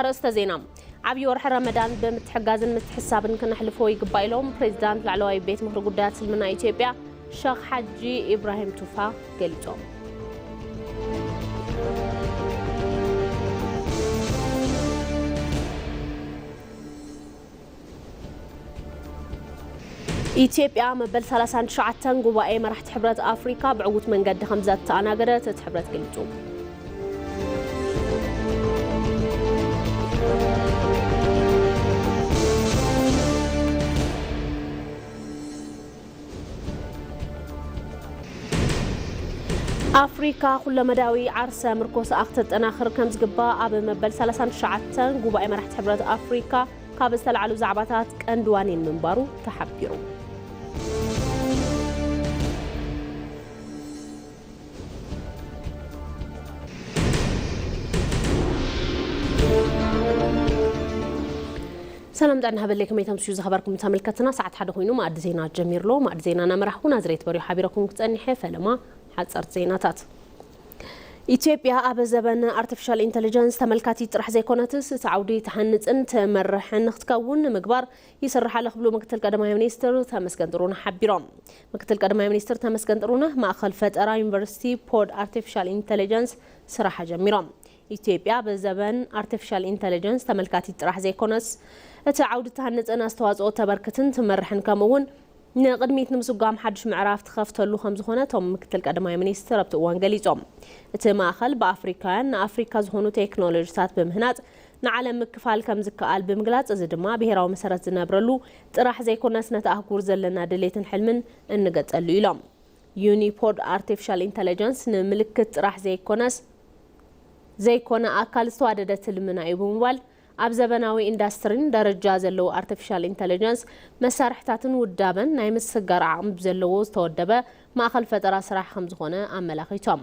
ኣርእስተ ዜና። ዓብዪ ወርሒ ረመዳን ብምትሕጋዝን ምትሕሳብን ክነሕልፎ ይግባእ ኢሎም ፕሬዚዳንት ላዕለዋይ ቤት ምኽሪ ጉዳያት እስልምና ኢትዮጵያ ሸኽ ሓጂ ኢብራሂም ቱፋ ገሊጾም። ኢትዮጵያ መበል ሰላሳን ትሽዓተን ጉባኤ መራሕቲ ሕብረት ኣፍሪካ ብዕዉት መንገዲ ከም ዘተኣናገደት እቲ ሕብረት ገሊጹ። ኣፍሪካ ኩለመዳያዊ ዓርሰ ምርኮሳኣ ክተጠናኽር ከም ዝግባእ ኣብ መበል ሰላሳን ትሽዓተን ጉባኤ መራሕቲ ሕብረት ኣፍሪካ ካብ ዝተላዕሉ ዛዕባታት ቀንዲ ዋኒን ምንባሩ ተሓቢሩ። ሰላም ጥዕና ሃበለይ፣ ከመይ ተምስዩ ዝኸበርኩም ተመልከትና? ሰዓት ሓደ ኮይኑ መኣዲ ዜና ጀሚርሎ። መኣዲ ዜና እናመራሕኩ ናዝሬት በሪሁ ሓቢረኩም ክጸኒሐ። ፈለማ ሓጸርቲ ዜናታት። ኢትዮጵያ ኣብ ዘበን ኣርቲፊሻል ኢንተሊጀንስ ተመልካቲት ጥራሕ ዘይኮነትስ፣ እቲ ዓውዲ ትሃንጽን ትመርሕን ንክትከውን ንምግባር ይስራሕ ኣሎ ክብሉ ምክትል ቀዳማይ ሚኒስትር ተመስገን ጥሩነህ ሓቢሮም። ምክትል ቀዳማይ ሚኒስትር ተመስገን ጥሩነህ ማእኸል ፈጠራ ዩኒቨርሲቲ ፖድ ኣርቲፊሻል ኢንተሊጀንስ ስራሕ ጀሚሮም። ኢትዮጵያ ብዘበን ኣርቲፊሻል ኢንተሊጀንስ ተመልካቲት ጥራሕ ዘይኮነስ፣ እቲ ዓውዲ ትሃንጽን ኣስተዋጽኦ ተበርክትን ትመርሕን ከምኡ እውን ንቕድሚት ንምስጓም ሓድሽ ምዕራፍ ትኸፍተሉ ከም ዝኾነ እቶም ምክትል ቀዳማይ ሚኒስትር ኣብቲ እዋን ገሊጾም። እቲ ማእኸል ብኣፍሪካውያን ንኣፍሪካ ዝኾኑ ቴክኖሎጂታት ብምህናጽ ንዓለም ምክፋል ከም ዝከኣል ብምግላጽ፣ እዚ ድማ ብሄራዊ መሰረት ዝነብረሉ ጥራሕ ዘይኮነስ ነቲ ኣህጉር ዘለና ድሌትን ሕልምን እንገጸሉ ኢሎም። ዩኒፖድ ኣርቲፊሻል ኢንተለጀንስ ንምልክት ጥራሕ ዘይኮነስ ዘይኮነ ኣካል ዝተዋደደ ትልምና እዩ ብምባል፣ ኣብ ዘበናዊ ኢንዳስትሪን ደረጃ ዘለዎ ኣርቲፊሻል ኢንተለጀንስ መሳርሕታትን ውዳበን ናይ ምስግጋር ዓቕሚ ብዘለዎ ዝተወደበ ማእኸል ፈጠራ ስራሕ ከም ዝኾነ ኣመላኺቶም።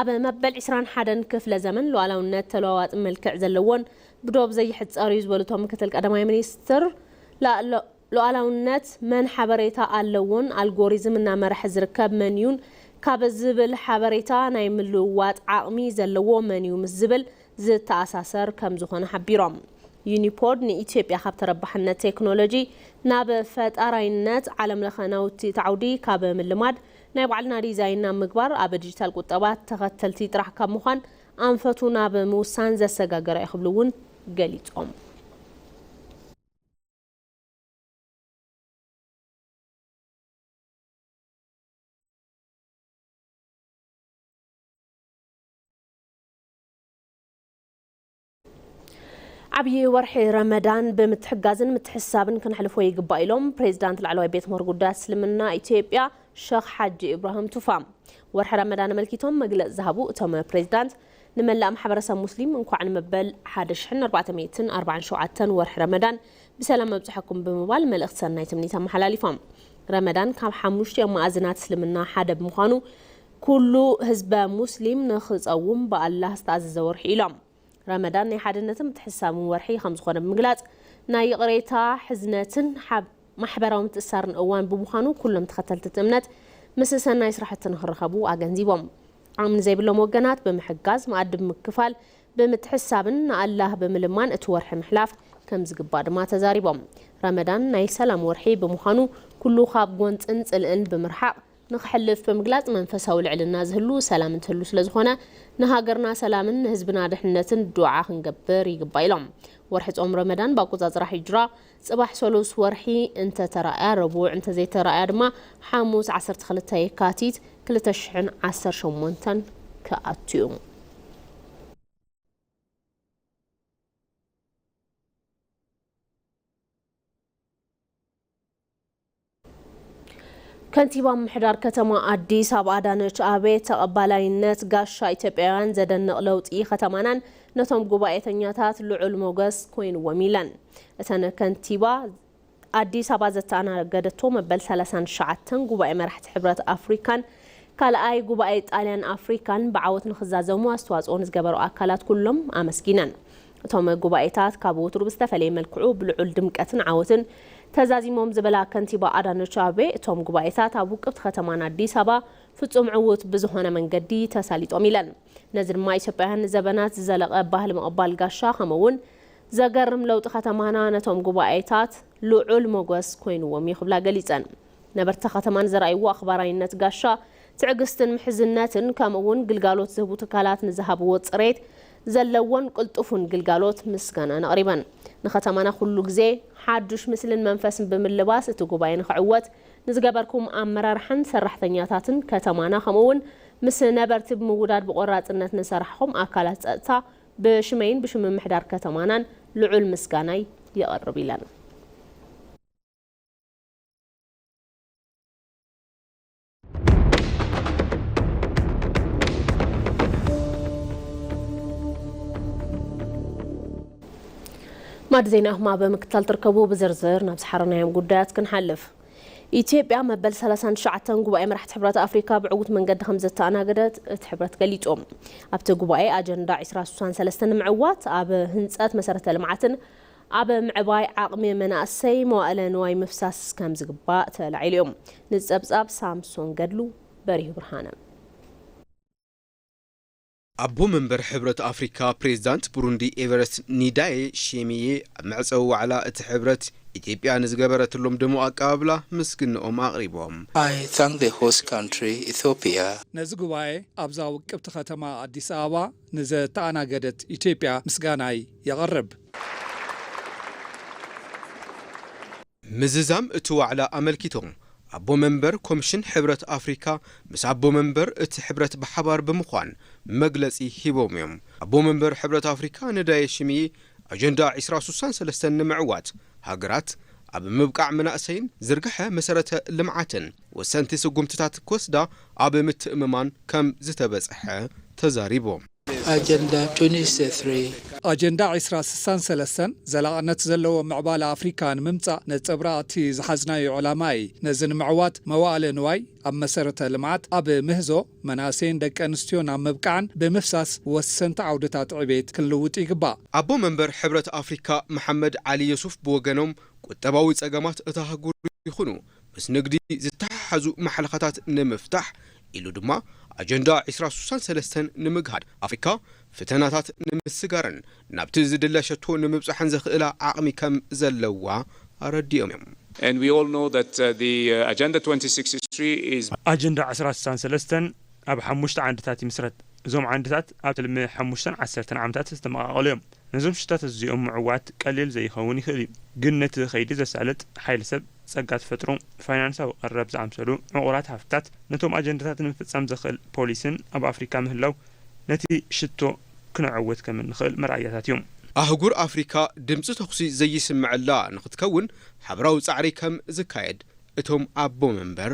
ኣብ መበል ዕስራን ሓደን ክፍለ ዘመን ሉዓላውነት ተለዋዋጢ መልክዕ ዘለዎን ብዶብ ዘይሕጸር እዩ ዝበሉ እቶም ምክትል ቀዳማይ ሚኒስትር፣ ላእሎ-፣ ሉዓላውነት መን ሓበሬታ ኣለዎን ኣልጎሪዝም እናመርሐ ዝርከብ መን እዩን ካብ ዝብል ሓበሬታ ናይ ምልውዋጥ ዓቕሚ ዘለዎ መን እዩ ምስ ዝብል ዝተኣሳሰር ከም ዝኾነ ሓቢሮም። ዩኒፖድ ንኢትዮጵያ ካብ ተረባሕነት ቴክኖሎጂ ናብ ፈጣራይነት ዓለም ለኸ ናውቲ እቲ ዓውዲ ካብ ምልማድ ናይ ባዕልና ዲዛይን ናብ ምግባር ኣብ ዲጂታል ቁጠባ ተኸተልቲ ጥራሕ ካብ ምዃን ኣንፈቱ ናብ ምውሳን ዘሰጋገረ እዩ ክብሉ እውን ገሊጾም። ዓብዪ ወርሒ ረመዳን ብምትሕጋዝን ምትሕስሳብን ክነሕልፎ ይግባእ ኢሎም ፕሬዚዳንት ላዕለዋይ ቤት ምኽሪ ጉዳያት እስልምና ኢትዮጵያ ሸኽ ሓጂ ኢብራሂም ቱፋ። ወርሒ ረመዳን ኣመልኪቶም መግለፂ ዝሃቡ እቶም ፕሬዚዳንት፣ ንመላእ ማሕበረሰብ ሙስሊም እንኳዕ ንመበል ሓደ ሽሕን ኣርባዕተ ሚእትን ኣርባዓን ሸውዓተን ወርሒ ረመዳን ብሰላም ኣብፀሐኩም ብምባል መልእኽቲ ሰናይ ትምኒት ኣመሓላሊፎም። ረመዳን ካብ ሓሙሽተ መኣዝናት እስልምና ሓደ ብምዃኑ ኩሉ ህዝበ ሙስሊም ንኽፀውም ብኣላህ ዝተኣዘዘ ወርሒ ኢሎም። ረመዳን ናይ ሓድነትን ምትሕስሳብን ወርሒ ከም ዝኾነ ብምግላፅ፣ ናይ ይቕሬታ፣ ሕዝነትን ሓብ-፣ ማሕበራዊ ምትእስሳርን እዋን ብምዃኑ ኩሎም ተኸተልቲ እቲ እምነት ምስ ሰናይ ስራሕቲ ንኽራኸቡ ኣገንዚቦም። ዓቕሚ ንዘይብሎም ወገናት ብምሕጋዝ፣ መኣዲ ብምክፋል፣ ብምትሕስሳብን ንኣላህ ብምልማን እቲ ወርሒ ምሕላፍ ከም ዝግባእ ድማ ተዛሪቦም። ረመዳን ናይ ሰላም ወርሒ ብምዃኑ ኩሉ ካብ ጎንፅን ፅልእን ብምርሓቕ ንኽሕልፍ ብምግላፅ፣ መንፈሳዊ ልዕልና ዝህሉ ሰላም እንትህሉ ስለ ዝኾነ፣ ንሃገርና ሰላምን ንህዝብና ድሕነትን ዱዓ ክንገብር ይግባእ ኢሎም። ወርሒ ጾም ረመዳን ብኣቆጻጽራ ሂጅራ ጽባሕ ሰሉስ ወርሒ እንተተራእያ፣ ረቡዕ እንተዘይተራእያ ድማ ሓሙስ ዓሰርተ ክልተ የካቲት ክልተ ሽሕን ዓሰርተ ሸሞንተን ክኣቱ እዩ። ከንቲባ ምምሕዳር ከተማ ኣዲስ ኣበባ ኣዳነች ኣቤቤ፣ ተቐባላይነት ጋሻ ኢትዮጵያውያን ዘደንቕ ለውጢ ከተማናን ነቶም ጉባኤተኛታት ልዑል ሞገስ ኮይንዎም ኢለን። እተን ከንቲባ ኣዲስ ኣበባ ዘተኣናገደቶ መበል ሰላሳን ትሽዓተን ጉባኤ መራሕቲ ሕብረት ኣፍሪካን ካልኣይ ጉባኤ ጣልያን ኣፍሪካን ብዓወት ንኽዛዘሙ ኣስተዋፅኦ ንዝገበሩ ኣካላት ኩሎም ኣመስጊነን። እቶም ጉባኤታት ካብ ወትሩ ብዝተፈለየ መልክዑ ብልዑል ድምቀትን ዓወትን ተዛዚሞም ዝበላ ከንቲባ ኣዳነች ኣቤቤ፣ እቶም ጉባኤታት ኣብ ውቅብቲ ከተማና ኣዲስ ኣበባ ፍጹም ዕዉት ብዝኾነ መንገዲ ተሳሊጦም ኢለን። ነዚ ድማ ኢትዮጵያውያን ንዘበናት ዝዘለቐ ባህሊ ምቕባል ጋሻ ከምኡ እውን ዘገርም ለውጢ ከተማና ነቶም ጉባኤታት ልዑል ሞገስ ኮይንዎም እዩ ክብላ ገሊጸን። ነበርቲ ከተማን ዘርኣይዎ ኣኽባራይነት ጋሻ፣ ትዕግስትን ምሕዝነትን ከምኡ እውን ግልጋሎት ዝህቡ ትካላት ንዝሃብዎ ጽሬት ዘለዎን ቅልጡፉን ግልጋሎት ምስጋና ነቕሪበን። ንከተማና ኩሉ ግዜ ሓዱሽ ምስልን መንፈስን ብምልባስ እቲ ጉባኤ ንኽዕወት ንዝገበርኩም ኣመራርሓን ሰራሕተኛታትን ከተማና ከምኡ እውን ምስ ነበርቲ ብምውዳድ ብቆራጽነት ንሰራሕኹም ኣካላት ጸጥታ ብሽመይን ብሽም ምምሕዳር ከተማናን ልዑል ምስጋናይ የቐርብ ኢለን። ማዕዲ ዜና ኢኹም ኣብ ምክትታል ትርከቡ። ብዝርዝር ናብ ዝሓረናዮም ጉዳያት ክንሓልፍ። ኢትዮጵያ መበል ሰላሳን ትሽዓተን ጉባኤ መራሕቲ ሕብረት ኣፍሪካ ብዕዉት መንገዲ ከም ዘተኣናገደት እቲ ሕብረት ገሊጹ። ኣብቲ ጉባኤ ኣጀንዳ ዕስራ ስሳን ሰለስተን ንምዕዋት ኣብ ህንፀት መሰረተ ልምዓትን ኣብ ምዕባይ ዓቕሚ መናእሰይ መዋእለ ንዋይ ምፍሳስ ከም ዝግባእ ተላዒሉ እዮም። ንፀብፃብ ሳምሶን ገድሉ፣ በሪሁ ብርሃነ። ኣቦ መንበር ሕብረት ኣፍሪካ ፕሬዝዳንት ብሩንዲ ኤቨረስት ኒዳዬ ሼሚዬ ኣብ መዕጸዊ ዋዕላ እቲ ሕብረት ኢትዮጵያ ንዝገበረትሎም ድሙቕ ኣቀባብላ ምስግንኦም ኣቕሪቦም። I thank the host country, Ethiopia. ነዚ ጉባኤ ኣብዛ ውቅብቲ ከተማ ኣዲስ ኣበባ ንዘተኣናገደት ኢትዮጵያ ምስጋናይ የቕርብ። ምዝዛም እቲ ዋዕላ ኣመልኪቶም ኣቦ መንበር ኮሚሽን ሕብረት ኣፍሪካ ምስ ኣቦ መንበር እቲ ሕብረት ብሓባር ብምዃን መግለፂ ሂቦም እዮም። ኣቦ መንበር ሕብረት ኣፍሪካ ንዳየ ሽምዪ ኣጀንዳ ዕስራ ስሳን ሰለስተን ንምዕዋት ሃገራት ኣብ ምብቃዕ መናእሰይን ዝርግሐ መሰረተ ልምዓትን ወሰንቲ ስጉምትታት ክወስዳ ኣብ ምትእምማን ከም ዝተበፅሐ ተዛሪቦም። Agenda twenty-three. ኣጀንዳ ዕስራ ስሳን ሰለስተን ዘላቕነት ዘለዎ ምዕባለ ኣፍሪካ ንምምፃእ ነፀብራቕ እቲ ዝሓዝናዮ ዕላማ እዩ። ነዚ ንምዕዋት መዋእለ ንዋይ ኣብ መሰረተ ልምዓት፣ ኣብ ምህዞ፣ መናእሰይን ደቂ ኣንስትዮን ኣብ ምብቃዕን ብምፍሳስ ወሰንቲ ዓውድታት ዕቤት ክንልውጥ ይግባእ። ኣቦ መንበር ሕብረት ኣፍሪካ መሓመድ ዓሊ የሱፍ ብወገኖም ቁጠባዊ ፀገማት እታ ኣህጉር ይኹኑ ምስ ንግዲ ዝተሓሓዙ ማሕለኻታት ንምፍታሕ ኢሉ ድማ ኣጀንዳ ዕስራ ስሳን ሰለስተን ንምግሃድ ኣፍሪካ ፈተናታት ንምስጋርን ናብቲ ዝድለ ሸቶ ንምብፃሕን ዘኽእላ ዓቕሚ ከም ዘለዋ ኣረዲኦም እዮም። And we all know that uh, the uh, Agenda twenty sixty-three is ኣጀንዳ ዕስራ ስሳን ሰለስተን ኣብ ሓሙሽተ ዓንድታት ይምስረት። እዞም ዓንድታት ኣብ ትልሚ ሓሙሽተን ዓሰርተን ዓመታት ዝተመቓቐሉ እዮም። ነዞም ሽታት እዚኦም ምዕዋት ቀሊል ዘይኸውን ይኽእል እዩ፣ ግን ነቲ ኸይዲ ዘሳልጥ ሓይሊ ሰብ፣ ጸጋ ተፈጥሮ፣ ፋይናንሳዊ ቀረብ ዝኣምሰሉ ዕቑራት ሃፍትታት ነቶም ኣጀንዳታት ንምፍጻም ዘኽእል ፖሊስን ኣብ ኣፍሪካ ምህላው ነቲ ሽቶ ክነዕውት ከም እንኽእል መርኣያታት እዮም። ኣህጉር ኣፍሪካ ድምፂ ተኹሲ ዘይስምዐላ ንክትከውን ሓበራዊ ፃዕሪ ከም ዝካየድ እቶም ኣቦ መንበር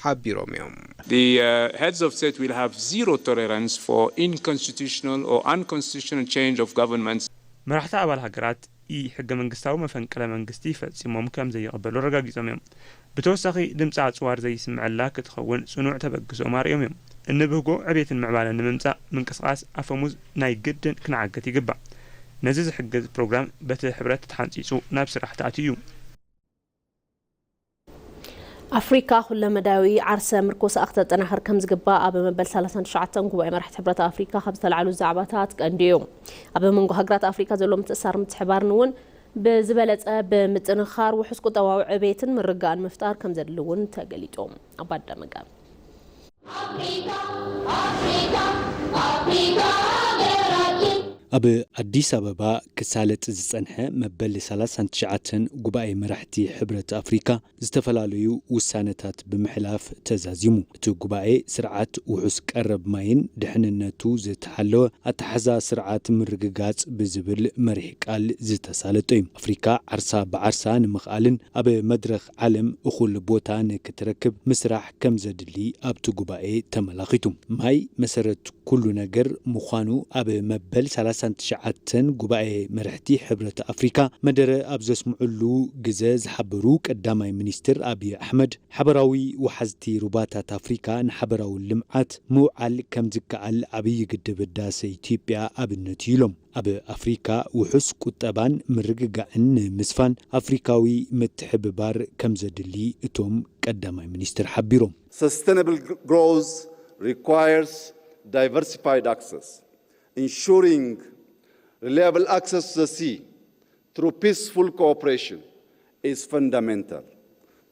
ሓቢሮም እዮም። The uh, heads of state will have zero tolerance for unconstitutional or unconstitutional change of governments. መራሕቲ ኣባል ሃገራት ኢ ሕገ መንግስታዊ መፈንቅለ መንግስቲ ፈጺሞም ከም ዘይቕበሉ ኣረጋጊጾም እዮም። ብተወሳኺ ድምፂ ኣፅዋር ዘይስምዐላ ክትኸውን ፅኑዕ ተበግሶኦም ኣርእዮም እዮም። እንብህጎ ዕቤትን ምዕባለን ንምምፃእ ምንቅስቓስ ኣፈሙዝ ናይ ግድን ክነዓግት ይግባእ። ነዚ ዝሕግዝ ፕሮግራም በቲ ሕብረት ተሓንፂፁ ናብ ስራሕ ተኣትዩ እዩ። ኣፍሪካ ኩለመዳያዊ ዓርሰ ምርኮሳኣ ክተጠናኽር ከም ዝግባእ ኣብ መበል ሰላሳን ትሽዓተን ጉባኤ መራሕቲ ሕብረት ኣፍሪካ ካብ ዝተላዕሉ ዛዕባታት ቀንዲ እዩ። ኣብ መንጎ ሃገራት ኣፍሪካ ዘሎ ምትእሳር ምትሕባርን እውን ብዝበለፀ ብምጥንኻር ውሑስ ቁጠባዊ ዕቤትን ምርግጋእን ምፍጣር ከም ዘድሊ እውን ተገሊጡ። ኣባዳ መጋቢ ኣብ ኣዲስ ኣበባ ክሳለጥ ዝጸንሐ መበል ሰላሳን ትሽዓተን ጉባኤ መራሕቲ ሕብረት ኣፍሪካ ዝተፈላለዩ ውሳነታት ብምሕላፍ ተዛዚሙ። እቲ ጉባኤ ስርዓት ውሑስ ቀረብ ማይን ድሕንነቱ ዝተሓለወ ኣተሓዛ ስርዓት ምርግጋጽ ብዝብል መሪሕ ቃል ዝተሳለጠ እዩ። ኣፍሪካ ዓርሳ ብዓርሳ ንምኽኣልን ኣብ መድረኽ ዓለም እኹል ቦታ ንክትረክብ ምስራሕ ከም ዘድሊ ኣብቲ ጉባኤ ተመላኺቱ። ማይ መሰረት ኩሉ ነገር ምዃኑ ኣብ መበል ሰላሳን ትሽዓተን ጉባኤ መራሕቲ ሕብረት ኣፍሪካ መደረ ኣብ ዘስምዑሉ ግዘ ዝሓበሩ ቀዳማይ ሚኒስትር ኣብይ ኣሕመድ፣ ሓበራዊ ወሓዝቲ ሩባታት ኣፍሪካ ንሓበራዊ ልምዓት ምውዓል ከም ዝከኣል ዓብዪ ግድብ ህዳሰ ኢትዮጵያ ኣብነት እዩ ኢሎም። ኣብ ኣፍሪካ ውሑስ ቁጠባን ምርግጋዕን ንምስፋን ኣፍሪካዊ ምትሕብባር ከም ዘድሊ እቶም ቀዳማይ ሚኒስትር ሓቢሮም። Sustainable growth requires diversified access. Ensuring reliable access to the sea through peaceful cooperation is fundamental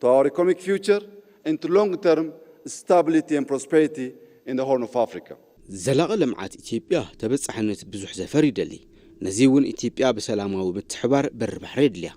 to our economic future and to long-term stability and prosperity in the Horn of Africa. ዘላቒ ልምዓት ኢትዮጵያ ተበፃሕነት ብዙሕ ዘፈር ይደሊ። ነዚ እውን ኢትዮጵያ ብሰላማዊ ምትሕባር በሪ ባሕሪ የድልያ።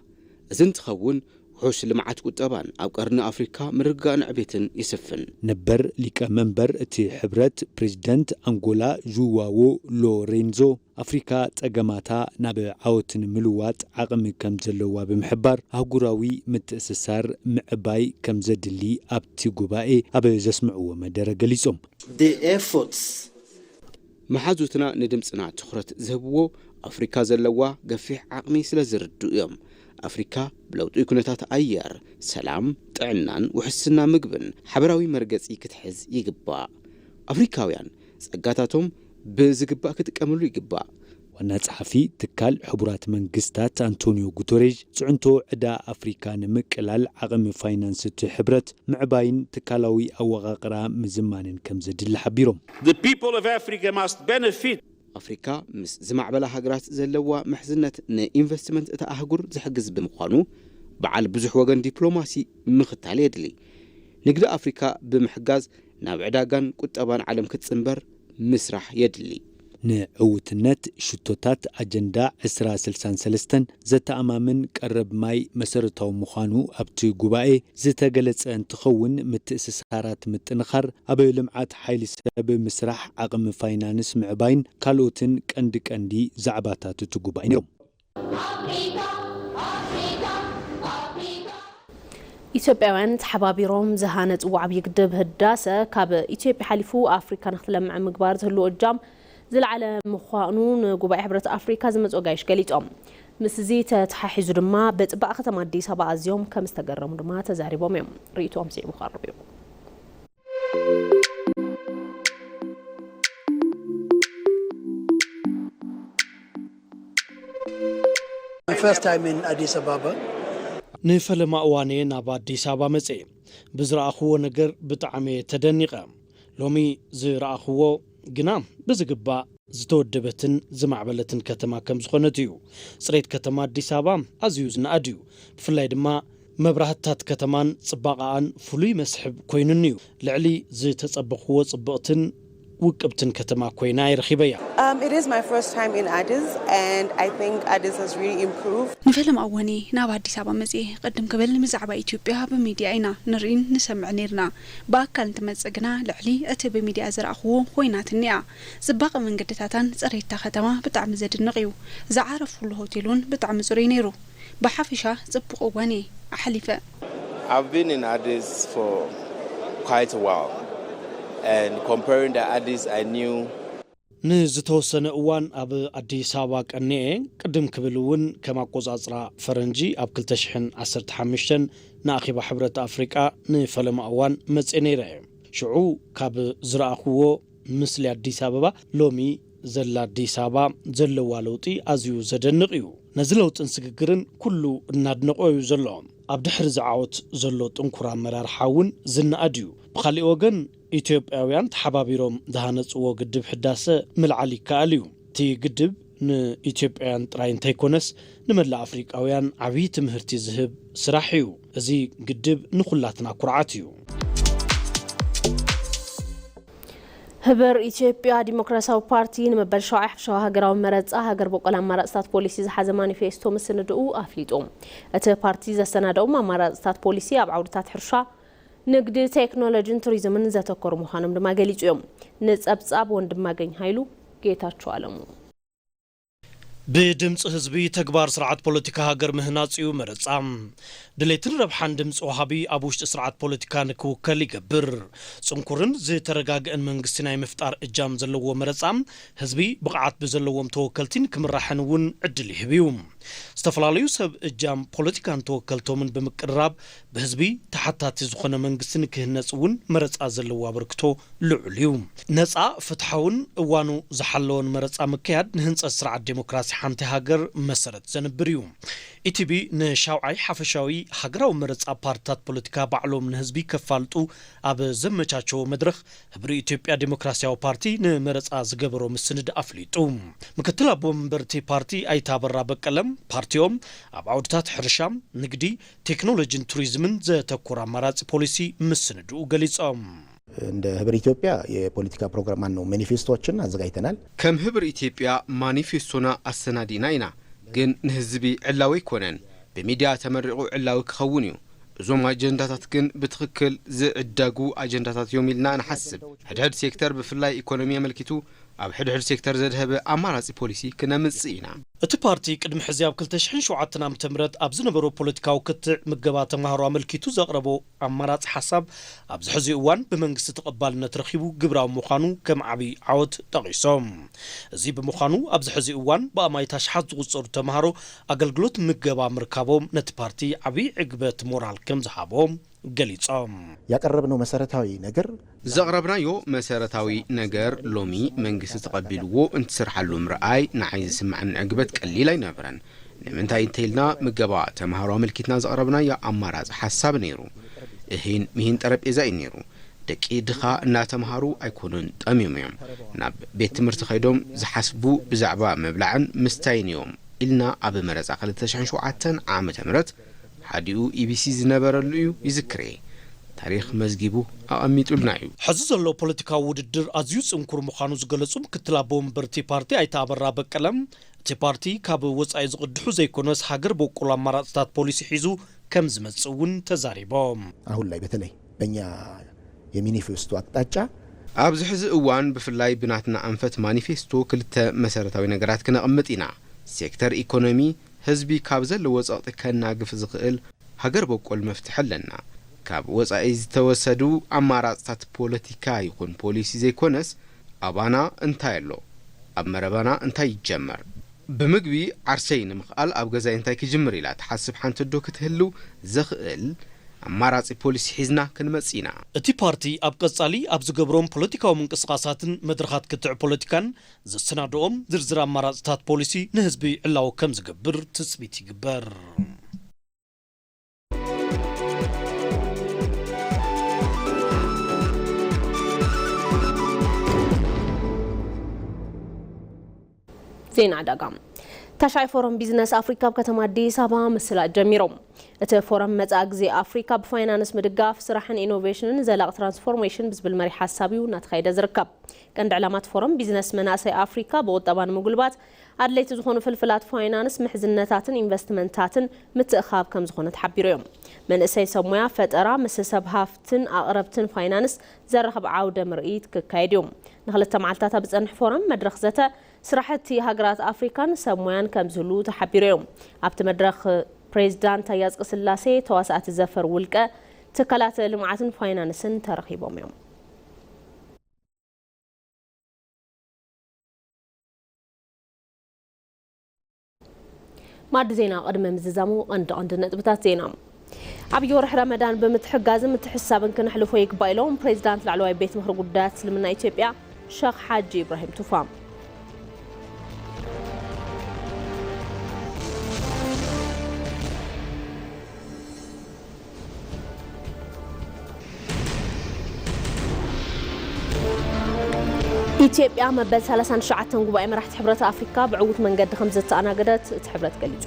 እዚ እንትኸውን ውሑስ ልምዓት ቁጠባን ኣብ ቀርኒ ኣፍሪካ ምርግጋእን ዕቤትን ይስፍን። ነበር ሊቀ መንበር እቲ ሕብረት ፕሬዚደንት ኣንጎላ ዡዋዎ ሎሬንዞ፣ ኣፍሪካ ፀገማታ ናብ ዓወት ንምልዋጥ ዓቕሚ ከም ዘለዋ ብምሕባር ኣህጉራዊ ምትእስሳር ምዕባይ ከም ዘድሊ ኣብቲ ጉባኤ ኣብ ዘስምዕዎ መደረ ገሊፆም። The efforts መሓዙትና ንድምፅና ትኹረት ዝህብዎ ኣፍሪካ ዘለዋ ገፊሕ ዓቕሚ ስለ ዝርድኡ እዮም። ኣፍሪካ ብለውጢ ኩነታት ኣየር፣ ሰላም፣ ጥዕናን ውሕስና ምግብን ሓበራዊ መርገፂ ክትሕዝ ይግባእ። ኣፍሪካውያን ጸጋታቶም ብዝግባእ ክጥቀምሉ ይግባእ። ዋና ጸሓፊ ትካል ሕቡራት መንግስታት ኣንቶኒዮ ጉተሬዥ፣ ጽዕንቶ ዕዳ ኣፍሪካ ንምቅላል ዓቕሚ ፋይናንስ እቲ ሕብረት ምዕባይን ትካላዊ ኣወቓቕራ ምዝማንን ከም ዘድሊ ሓቢሮም። The people of Africa must benefit ኣፍሪካ ምስ ዝማዕበላ ሃገራት ዘለዋ ምሕዝነት ንኢንቨስትመንት እታ ኣህጉር ዝሕግዝ ብምዃኑ፣ በዓል ብዙሕ ወገን ዲፕሎማሲ ምኽታል የድሊ። ንግዲ ኣፍሪካ ብምሕጋዝ ናብ ዕዳጋን ቁጠባን ዓለም ክትጽንበር ምስራሕ የድሊ። ንዕውትነት ሽቶታት ኣጀንዳ ዕስራ ስልሳን ሰለስተን ዘተኣማምን ቀረብ ማይ መሰረታዊ ምዃኑ ኣብቲ ጉባኤ ዝተገለጸ እንትኸውን፣ ምትእስሳራት ምጥንኻር፣ ኣብ ልምዓት ሓይሊ ሰብ ምስራሕ፣ ዓቕሚ ፋይናንስ ምዕባይን ካልኦትን ቀንዲ ቀንዲ ዛዕባታት እቲ ጉባኤ ነይሮም። ኢትዮጵያውያን ተሓባቢሮም ዝሃነፅዎ ዓብዪ ግድብ ህዳሰ ካብ ኢትዮጵያ ሓሊፉ ኣፍሪካ ንክትለምዕ ምግባር ዝህልዎ እጃም ዝለዓለ ምዃኑ ንጉባኤ ሕብረት ኣፍሪካ ዝመፁ ኣጋይሽ ገሊፆም። ምስዚ ተተሓሒዙ ድማ ብፅባቐ ከተማ ኣዲስ ኣበባ ኣዝዮም ከም ዝተገረሙ ድማ ተዛሪቦም እዮም። ርእይቶኦም ስዒቡ ክቐርብ እዩ። My first time in Addis Ababa. ንፈለማ እዋን እየ ናብ ኣዲስ ኣበባ መፅየ። ብዝረኣኽዎ ነገር ብጣዕሚ እየ ተደኒቐ። ሎሚ ዝረኣኽዎ ግና ብዝግባእ ዝተወደበትን ዝማዕበለትን ከተማ ከም ዝኾነት እዩ። ፅሬት ከተማ ኣዲስ ኣበባ ኣዝዩ ዝነኣድ እዩ። ብፍላይ ድማ መብራህትታት ከተማን ፅባቐኣን ፍሉይ መስሕብ ኮይኑኒ እዩ። ልዕሊ ዝተፀበኽዎ ፅብቕትን ውቅብትን ከተማ ኮይና እየ ረኺበያ። Um, it is my first time in Addis, and I think Addis has really improved. ንፈለማ እዋን እየ ናብ ኣዲስ ኣበባ መፅየ። ቅድም ክብል ብዛዕባ ኢትዮጵያ ብሚድያ ኢና ንርእይን ንሰምዕ ነይርና። ብኣካል እንትመፅእ ግና ልዕሊ እቲ ብሚድያ ዝረኣኽዎ ኮይናትኒ እያ። ፅባቐ መንገድታታን ፅሬታ ከተማ ብጣዕሚ ዘድንቕ እዩ። ዝዓረፍኩሉ ሆቴል እውን ብጣዕሚ ፅሩይ ነይሩ። ብሓፈሻ ፅቡቕ እዋን እየ ኣሕሊፈ። I've been in Addis for quite a while, and comparing the Addis I knew ንዝተወሰነ እዋን ኣብ ኣዲስ ኣበባ ቀኒኤ። ቅድም ክብል እውን ከም ኣቆጻጽራ ፈረንጂ ኣብ ክልተ ሽሕን ዓሰርተ ሓሙሽተን ንኣኼባ ሕብረት ኣፍሪቃ ንፈለማ እዋን መጽየ ነይረ። ሽዑ ካብ ዝረኣኽዎ ምስሊ ኣዲስ ኣበባ ሎሚ ዘላ ኣዲስ ኣበባ ዘለዋ ለውጢ ኣዝዩ ዘደንቕ እዩ። ነዚ ለውጥን ስግግርን ኩሉ እናድነቖ እዩ ዘሎ። ኣብ ድሕሪ ዝዓወት ዘሎ ጥንኩር ኣመራርሓ እውን ዝነኣድ እዩ። ብኻሊእ ወገን ኢትዮጵያውያን ተሓባቢሮም ዝሃነፅዎ ግድብ ሕዳሰ ምልዓል ይከኣል እዩ። እቲ ግድብ ንኢትዮጵያውያን ጥራይ እንተይኮነስ ንመላእ ኣፍሪቃውያን ዓብዪ ትምህርቲ ዝህብ ስራሕ እዩ። እዚ ግድብ ንኹላትና ኩርዓት እዩ። ህብር ኢትዮጵያ ዲሞክራሲያዊ ፓርቲ ንመበል ሸውዓይ ሓፈሻዊ ሃገራዊ መረፃ ሃገር በቆል ኣማራፅታት ፖሊሲ ዝሓዘ ማኒፌስቶ ምስንድኡ ኣፍሊጡ። እቲ ፓርቲ ዘሰናደኦም ኣማራፅታት ፖሊሲ ኣብ ዓውድታት ሕርሻ፣ ንግዲ፣ ቴክኖሎጂን ቱሪዝምን ዘተኮሩ ምዃኖም ድማ ገሊፁ እዮም። ንፀብፃብ ወንድማገኝ ሃይሉ፣ ጌታቸው ኣለሙ። ብድምፂ ህዝቢ ተግባር ስርዓት ፖለቲካ ሃገር ምህናፅ እዩ መረፃ። ድሌትን ረብሓን ድምፂ ወሃቢ ኣብ ውሽጢ ስርዓት ፖለቲካ ንክውከል ይገብር። ፅንኩርን ዝተረጋግአን መንግስቲ ናይ ምፍጣር እጃም ዘለዎ መረፃ ህዝቢ ብቕዓት ብዘለዎም ተወከልቲ ንክምራሕን እውን ዕድል ይህብ እዩ። ዝተፈላለዩ ሰብ እጃም ፖለቲካን ተወከልቶምን ብምቅርራብ ብህዝቢ ተሓታቲ ዝኾነ መንግስቲ ንክህነፅ እውን መረፃ ዘለዎ ኣበርክቶ ልዑል እዩ። ነፃ፣ ፍትሓውን እዋኑ ዝሓለወን መረፃ ምክያድ ንህንፀት ስርዓት ዴሞክራሲ ሓንቲ ሃገር መሰረት ዘንብር እዩ። ኢቲቢ ንሻውዓይ ሓፈሻዊ ሃገራዊ መረፃ ፓርትታት ፖለቲካ ባዕሎም ንህዝቢ ከፋልጡ ኣብ ዘመቻቸዎ መድረኽ ህብሪ ኢትዮጵያ ዴሞክራሲያዊ ፓርቲ ንመረፃ ዝገበሮ ምስንድ ኣፍሊጡ። ምክትል ኣቦ መንበር እቲ ፓርቲ ኣይተ ኣበራ በቀለ ፓርቲኦም ኣብ ዓውድታት ሕርሻ፣ ንግዲ፣ ቴክኖሎጂን ቱሪዝምን ዘተኮረ ኣማራፂ ፖሊሲ ምስንድኡ ገሊፆም። እንደ ህብር ኢትዮጵያ የፖለቲካ ፕሮግራም ማን ነው ማኒፌስቶዎችን አዘጋጅተናል። ከም ህብር ኢትዮጵያ ማኒፌስቶና ኣሰናዲእና ኢና፣ ግን ንህዝቢ ዕላዊ ኣይኮነን። ብሚድያ ተመሪቑ ዕላዊ ክኸውን እዩ። እዞም ኣጀንዳታት ግን ብትኽክል ዝዕደጉ ኣጀንዳታት እዮም ኢልና ንሓስብ። ሕድሕድ ሴክተር ብፍላይ ኢኮኖሚ ኣመልኪቱ ኣብ ሕድሕድ ሴክተር ዘድሀበ ኣማራፂ ፖሊሲ ክነምፅእ ኢና። እቲ ፓርቲ ቅድሚ ሕዚ ኣብ ክልተ ሽሕን ሸውዓተን ዓመተ ምህረት ኣብ ዝነበሮ ፖለቲካዊ ክትዕ ምገባ ተምሃሮ ኣመልኪቱ ዘቕረቦ ኣማራፂ ሓሳብ ኣብዚ ሕዚ እዋን ብመንግስቲ ተቐባልነት ረኺቡ ግብራዊ ምዃኑ ከም ዓብዪ ዓወት ጠቒሶም። እዚ ብምዃኑ ኣብዚ ሕዚ እዋን ብኣማኢት ኣሽሓት ዝቑፀሩ ተምሃሮ ኣገልግሎት ምገባ ምርካቦም ነቲ ፓርቲ ዓብዪ ዕግበት ሞራል ከም ዝሃቦ ገሊጾም። ያቀረብነው መሰረታዊ ነገር ዘቕረብናዮ መሰረታዊ ነገር ሎሚ መንግስቲ ተቐቢልዎ እንትሰርሓሉ ምርኣይ ንዓይ ዝስምዓኒ ዕግበት ቀሊል ኣይነበረን። ንምንታይ እንተኢልና ምገባ ተምሃሮ ኣመልኪትና ዘቕረብናዮ ኣማራጺ ሓሳብ ነይሩ። እሂን ምሂን ጠረጴዛ እዩ ነይሩ። ደቂ ድኻ እናተምሃሩ ኣይኮኑን ጠምዮም እዮም። ናብ ቤት ትምህርቲ ከይዶም ዝሓስቡ ብዛዕባ ምብላዕን ምስታይን እዮም ኢልና ኣብ መረጻ ክልተ ሽሕን ሸውዓተን ዓመተ ምህረት ሓዲኡ ኢቢሲ ዝነበረሉ እዩ ይዝክር እየ። ታሪኽ መዝጊቡ ኣቐሚጡልና እዩ። ሕዚ ዘሎ ፖለቲካዊ ውድድር ኣዝዩ ጽንኩር ምዃኑ ዝገለጹ ምክትል ኣቦ ወንበር እቲ ፓርቲ ኣይተ ኣበራ በቀለ፣ እቲ ፓርቲ ካብ ወጻኢ ዝቕድሑ ዘይኮነስ ሃገር በቆል ኣማራጽታት ፖሊሲ ሒዙ ከም ዝመጽእ እውን ተዛሪቦም። አሁን ላይ በተለይ በእኛ የሚኒፌስቶ አቅጣጫ ኣብዚ ሕዚ እዋን ብፍላይ ብናትና ኣንፈት ማኒፌስቶ ክልተ መሰረታዊ ነገራት ክነቕምጥ ኢና። ሴክተር ኢኮኖሚ ህዝቢ ካብ ዘለዎ ጸቕጢ ከናግፍ ዝኽእል ሃገር በቆል መፍትሒ ኣለና። ካብ ወጻኢ ዝተወሰዱ ኣማራጽታት ፖለቲካ ይኹን ፖሊሲ ዘይኮነስ ኣባና እንታይ ኣሎ፣ ኣብ መረባና እንታይ ይጀመር፣ ብምግቢ ዓርሰይ ንምኽኣል ኣብ ገዛይ እንታይ ክጅምር ኢላ ትሓስብ ሓንቲ ኣዶ ክትህልው ዘኽእል ኣማራጺ ፖሊሲ ሒዝና ክንመጽእ ኢና። እቲ ፓርቲ ኣብ ቀጻሊ ኣብ ዝገብሮም ፖለቲካዊ ምንቅስቓሳትን መድረኻት ክትዕ ፖለቲካን ዘሰናድኦም ዝርዝር ኣማራጽታት ፖሊሲ ንህዝቢ ዕላዊ ከም ዝገብር ትጽቢት ይግበር። ዜና ዕዳጋ። ታሽዓይ ፎረም ቢዝነስ ኣፍሪካ ኣብ ከተማ ኣዲስ ኣበባ ምስላጥ ጀሚሩ። እቲ ፎረም መጻኢ ግዜ ኣፍሪካ ብፋይናንስ ምድጋፍ፣ ስራሕን ኢኖቬሽንን ዘላቒ ትራንስፎርሜሽን ብዝብል መሪሕ ሓሳብ እዩ እናተኻየደ ዝርከብ። ቀንዲ ዕላማ እቲ ፎረም ቢዝነስ መናእሰይ ኣፍሪካ ብቁጠባ ንምጉልባት ኣድለይቲ ዝኾኑ ፍልፍላት ፋይናንስ፣ ምሕዝነታትን ኢንቨስትመንታትን ምትእኻብ ከም ዝኾነ ተሓቢሩ እዮም። መንእሰይ ሰብ ሞያ ፈጠራ ምስ ሰብ ሃፍትን ኣቕረብትን ፋይናንስ ዘራኽብ ዓውደ ምርኢት ክካየድ እዩ። ንክልተ መዓልታት ኣብ ዝጸንሕ ፎረም መድረኽ ዘተ ስራሕቲ ሃገራት ኣፍሪካን ሰብ ሞያን ከም ዝህሉ ተሓቢሩ እዩ። ኣብቲ መድረኽ ፕሬዚዳንት ኣያጽቂ ስላሴ፣ ተዋሳእቲ ዘፈር ውልቀ ትካላት ልምዓትን ፋይናንስን ተረኺቦም እዮም። ማዕዲ ዜና ቅድሚ ምዝዛሙ ቀንዲ ቀንዲ ነጥብታት ዜና። ዓብዪ ወርሒ ረመዳን ብምትሕጋዝን ምትሕስሳብን ክነሕልፎ ይግባእ ኢሎም ፕሬዚዳንት ላዕለዋይ ቤት ምኽሪ ጉዳያት እስልምና ኢትዮጵያ ሸኽ ሓጂ ኢብራሂም ቱፋ። ኢትዮጵያ መበል ሰላሳን ትሽዓተን ጉባኤ መራሕቲ ሕብረት ኣፍሪካ ብዕዉት መንገዲ ከም ዘተኣናገደት እቲ ሕብረት ገሊጹ።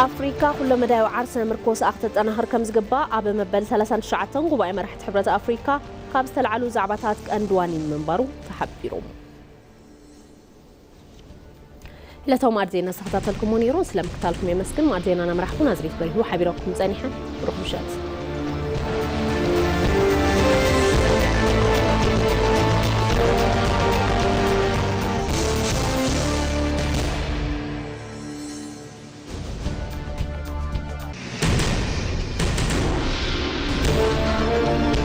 ኣፍሪካ ኩሎ መዳያዊ ዓርሰ ምርኮስኣ ክተጠናኽር ከም ዝግባእ ኣብ መበል ሰላሳን ትሽዓተን ጉባኤ መራሕቲ ሕብረት ኣፍሪካ ካብ ዝተልዓሉ ዛዕባታት ቀንዲ ዋኒን ምንባሩ ተሓቢሩ። ዕለታዊ ማዕድ ዜና ዝተኸታተልኩሞ ነይሩ። ስለምክታልኩም የመስግን። ማዕድ ዜናና መራሕኹ ናዝሬት በሪሁ ሓቢረኩም ጸኒሐ። ብሩኽ ምሸት።